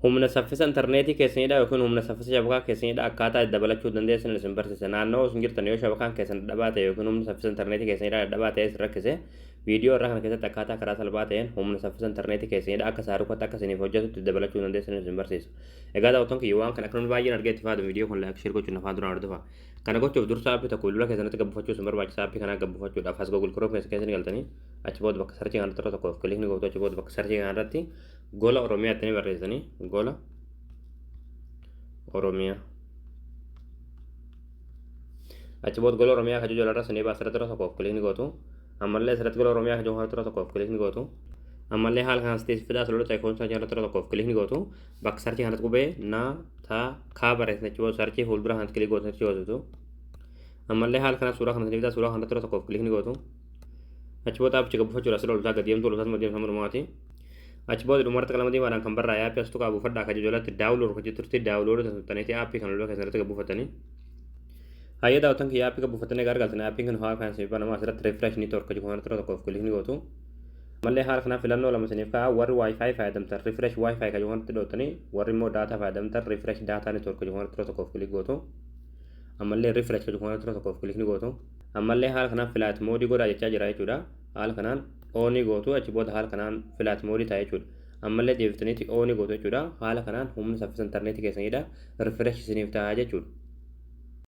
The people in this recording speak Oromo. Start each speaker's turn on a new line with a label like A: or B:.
A: Humna saffisa intarneetii keessanidha yookiin humna saffisa shabakaa keessanidha akkaataa itti dabalachuu dandeessan isin barsiisa. Naannoo isin jirtan yoo shabakaan keessan dadhabaa ta'e yookiin humna saffisa intarneetii keessanidha dadhabaa ta'e isin rakkise, viidiyoo irraa kana keessatti akkaataa karaa salphaa ta'een humna saffisa intarneetii keessanidha akka saarukatti akka isiniif hojjetutti dabalachuu dandeessan isin barsiisa. Egaa daawwattoon kiyya, waan kana akka namni baay'een argee itti fayyadamu viidiyoo kun like, share gochuun afaan duraan hordofa. Kana gochuuf dursa aappii tokko bilbila keessanitti gabbuufachuu isin barbaachisa. Aappii kanaa gabbuufachuudhaaf as Google Chrome keessa keessanii galtanii achi booda bakka search kanarratti yeroo tokkoof click ni gootu. Achi booda bakka search kanarratti Gola Oromiyaa itti ni barreessanii, Gola Oromiyaa. Achi booda Gola Oromiyaa kan jiru irra sinii baasa, irratti yeroo tokkoof click ni gootu. Ammallee asirratti Gola Oromiyaa kan jiru yeroo tokkoof click ni gootu. Ammallee haala kanaan sitti fidaa suluulota icon irratti yeroo tokkoof click ni gootu. Bakka search kanatti qubee na ta kaa barreessan, achi booda search fuuldura kanatti click gootu, achi gootu. Ammallee haala kanaan suuraa kana fidaa, suuraa kanatti yeroo tokkoof click ni gootu. Achi booda aappicha gabbuufachuudha sila oltaa gadi deemtu, oltaa deemtu dhumaati. Achi booda dhumarratti qalama diimaadhaan kan barraa'e aappii as tuqaa buufadhaa kan jalatti download kan jettutti download tuttaniiti aappii kan bilbila keessatti gabbuufatanii. Hayyee daawwattan kiyya, aappii gabbuufatanii gargaartanii aappiin kun haala kanaan isiniif banama. Asirratti refresh network kan jedhu kanatti yeroo tokkoof click ni gootu. Ammallee haala kanaan filannoo lama isiniif ka'a. Warri WiFi fayyadamtan refresh WiFi kan jedhu kanatti dhootanii, warri immoo data fayyadamtan refresh data network kan jedhu kanatti yeroo tokkoof click gootu. Ammallee refresh kan jedhu kanatti yeroo tokkoof click ni gootu. Ammallee haala kanaan flight mode godhaa jechaa jira jechuudha. Haala kanaan on gootu, achi booda haala kanaan flight mode ta'a jechuudha. Ammallee deebiftaniiti on gootu jechuudha. Haala kanaan humna saffisa intarneetii keessanidha refresh isiniif ta'a jechuudha.